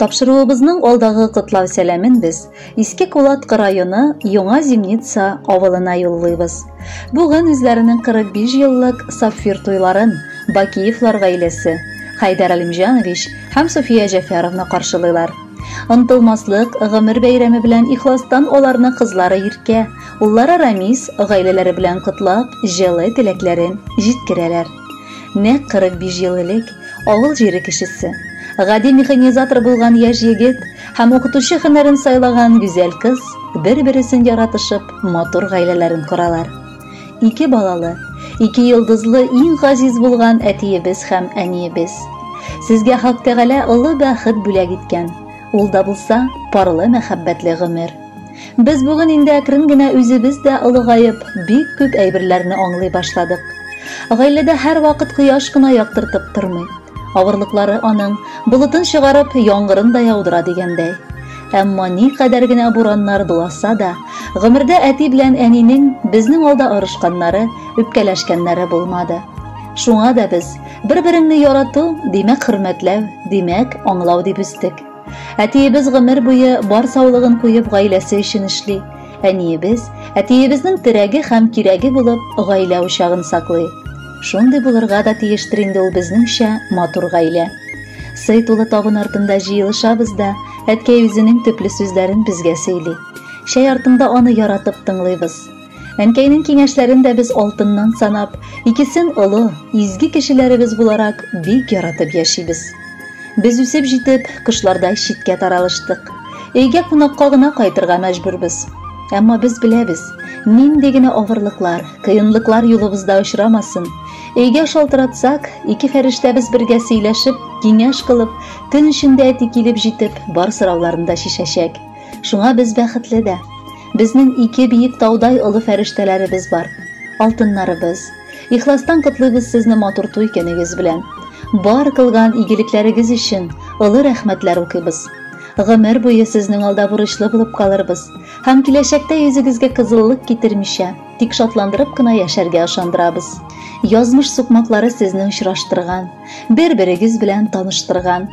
Тапшыруыбызның алдагы котлау сәламен без Иске Кулаткы районы Яңа Зимница авылына юллыйбыз. Бүген үзләренең 45 еллык сапфир туйларын Бакиевлар гаиләсе, Хәйдәр Алимҗанович һәм София Җәфәровна каршылыйлар. Онытылмаслык гомер бәйрәме белән ихластан аларны кызлары Иркә, уллары Рамис гаиләләре белән котлап, җылы теләкләрен җиткерәләр. Нәкъ 45 ел элек авыл җире кешесе, гади механизатор булган яшь егет һәм укытучы һөнәрен сайлаган гүзәл кыз бер-бересен яратышып, матур гаиләләрен коралар. Ике балалы, ике йолдызлы иң газиз булган әтиебез һәм әниебез. Сезгә Хак Тәгалә олы бәхет бүләк иткән. Ул да булса, парлы мәхәббәтле гомер. Без бүген инде әкрен генә үзебез дә олыгаеп, бик күп әйберләрне аңлый башладык. Гаиләдә һәрвакыт кояш кына яктыртып тормый. Авырлыклары аның, болытын чыгарып, яңгырын да яудыра дигәндәй. Әмма никадәр генә бураннар дуласа да, гомердә әти белән әнинең безнең алда орышканнары, үпкәләшкәннәре булмады. Шуңа да без бер-береңне ярату, димәк хөрмәтләү, димәк аңлау дип үстек. Әтиебез гомер буе бар саулыгын куеп гаиләсе өчен эшли. Әниебез, әтиебезнең терәге һәм кирәге булып, гаилә учагын саклый. Шундый булырга да тиештер инде ул безнеңчә матур гаилә. Сый тулы табын артында җыелышабыз да, әткәй үзенең төпле сүзләрен безгә сөйли. Чәй артында аны яратып тыңлыйбыз. Әнкәйнең киңәшләрен дә без алтыннан санап, икесен олы, изге кешеләребез буларак бик яратып яшибез. Без үсеп җитеп, кышлардай читкә таралыштык. Өйгә кунакка гына кайтырга мәҗбүрбез. Әмма без беләбез, нинди генә авырлыклар, кыенлыклар юлыбызда очрамасын, өйгә шалтыратсак, ике фәрештәбез бергә сөйләшеп, киңәш кылып, төн эчендә әти килеп җитеп, бар сорауларын да чишәчәк. Шуңа без бәхетле дә. Безнең ике биек таудай олы фәрештәләребез бар. Алтыннарыбыз. Ихластан котлыйбыз сезне матур туй көнегез белән. Бар кылган игелекләрегез өчен олы рәхмәтләр укыйбыз. Гомер буе сезнең алда бурычлы булып калырбыз һәм киләчәктә йөзегезгә кызыллык китермичә, тик шатландырып кына яшәргә ышандырабыз. Язмыш сукмаклары сезне очраштырган, бер-берегез белән таныштырган.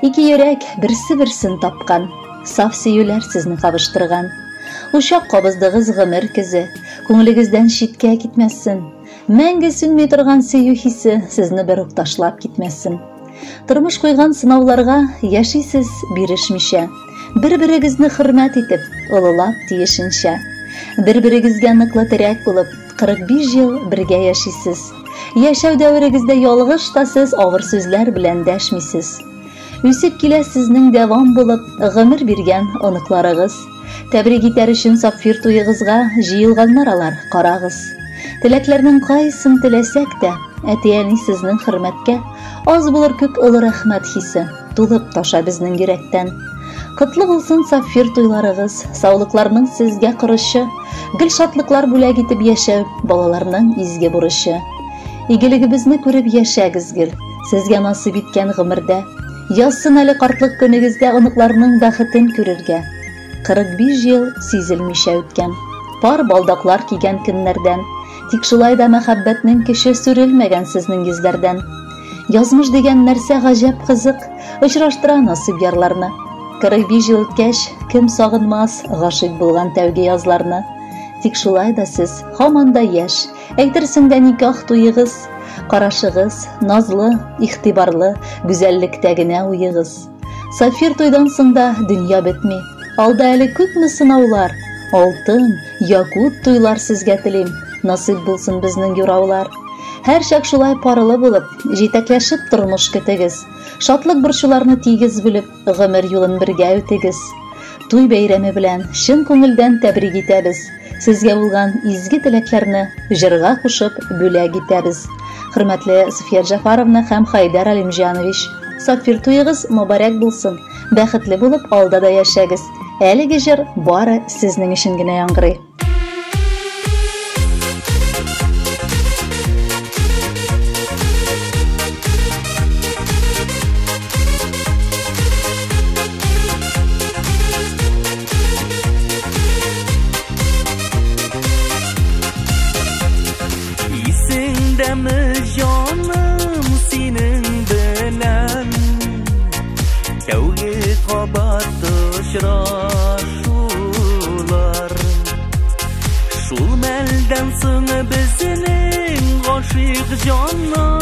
Ике йөрәк берсе-берсен тапкан, саф сөюләр сезне кавыштырган. Учак кабыздыгыз гомер көзе, күңелегездән читкә китмәсен. Мәңге сүнми торган сөю хисе сезне бер үк ташлап китмәсен. Тормыш куйган сынауларга яшисез бирешмичә. Бер-берегезне хөрмәт итеп, олылап тиешенчә. Бер-берегезгә ныклы терәк булып, 45 ел бергә яшисез. Яшәү дәверегездә ялгыш та сез авыр сүзләр белән дәшмисез. Үсеп килә сезнең дәвам булып, гомер биргән оныкларыгыз. Тәбрик итәр өчен сапфир туегызга җыелганнар алар, карагыз. Теләкләрнең кайсын теләсәк тә, әти-әни сезнең хөрмәткә аз булыр күп олы рәхмәт хисе тулып таша безнең йөрәктән. Котлы булсын сапфир туйларыгыз, саулыкларның сезгә корычы, гел шатлыклар бүләк итеп яшәү балаларның изге бурычы. Игелегебезне күреп яшәгез гел, сезгә насыйп иткән гомердә. Язсын әле картлык көнегездә оныкларның бәхетен күрергә. 45 ел сизелмичә үткән. Пар балдаклар кигән көннәрдән. Тик шулай да мәхәббәтнең көче сүрелмәгән сезнең йөзләрдән. Язмыш дигән нәрсә гаҗәп кызык, очраштыра насыйп ярларны. 45 ел үткәч, кем сагынмас гашыйк булган тәүге язларны. Тик шулай да сез һаман да яшь, әйтерсең дә никах туегыз, карашыгыз назлы, игътибарлы, гүзәллектә генә уегыз. Сафир туйдан соң да дөнья бетми. Алда әле күпме сынаулар, алтын, якут туйлар сезгә телим. Насыйп булсын безнең юраулар. Һәрчак шулай парлы булып, җитәкләшеп тормыш көтегез. Шатлык борчуларны тигез бүлеп, гомер юлын бергә үтегез. Туй бәйрәме белән чын күңелдән тәбрик итәбез. Сезгә булган изге теләкләрне җырга кушып бүләк итәбез. Хөрмәтле София Джафаровна һәм Хайдар Алимҗанович, сапфир туегыз мөбарәк булсын. Бәхетле булып алда да яшәгез. Әлеге җыр бары сезнең өчен генә яңгырый. Исеңдәме җаным синең белән тәүге кабат очрашулар. Шул мәлдән соң безнең гашыйк җаннар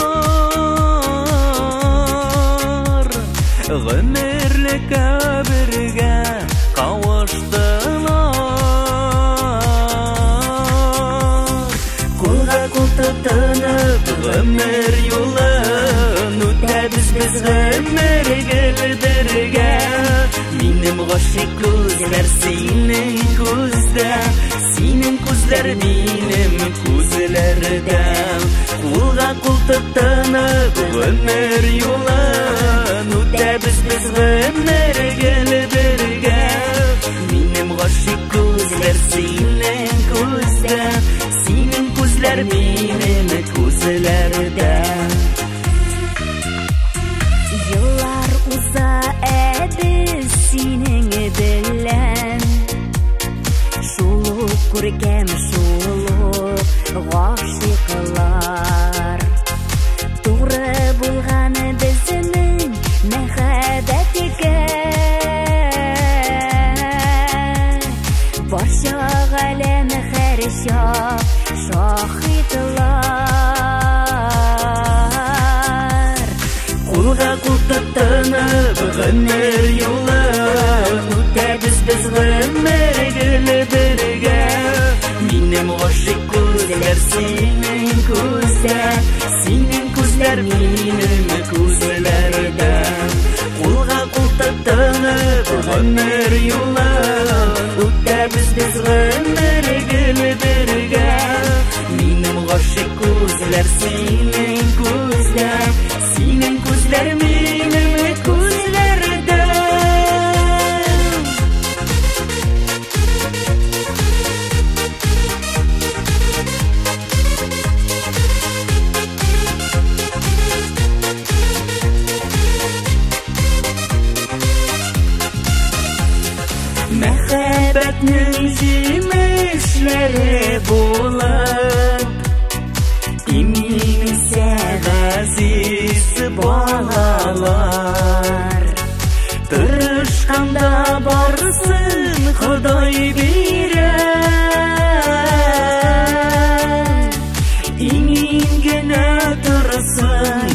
гомерлеккә бергә кавыштылар. Кулга кул тотынып гомер юлын үтәбез без гомер гел бергә. Минем гашыйк күзләр синең күздә, синең күзләр минем күзләрдә. Кулга кул тотынып гомер юлын үтәбез без гомер гел бергә. Минем гашыйк күзләр синең күздә, синең күзләр минем күзләрдә. Еллар уза, ә без синең белән шул ук күркәм, шул ук гашыйклар. Туры булган безнең мәхәббәткә, барча галәм һәрчак шаһитлар. Кулга кул тотынып гомер юлын үтәбез без гомер гел бергә. Минем гашыйк күзләр синең күздә, синең күзләр минем күзләрдә. Кулга кул тотынып гомер юлын үтәбез без гомер гел бергә. Минем гашыйк күзләр синең күздә, синең күзләр минем күзләрдә. Мәхәббәтнең җимешләре булып имин үсә газиз балалар. Тырышканда барсын Ходай бирә, имин генә торсын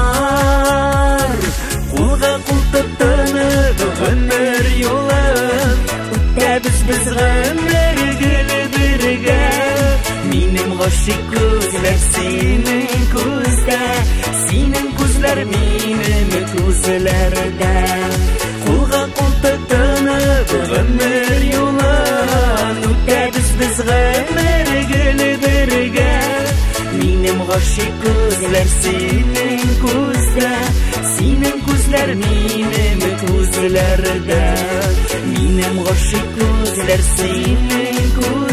дөньялар. Кулга кул тотынып гомер юлын үтәбез без гомер гел бергә. Минем гашыйк күзләр синең күздә, синең күзләр минем күзләрдә. Кулга кул тотынып гомер юлын үтәбез без гомер гел бергә. Минем гашыйк күзләр синең күздә, синең күзләр минем күзләрдә. Минем гашыйк күзләр синең күздә.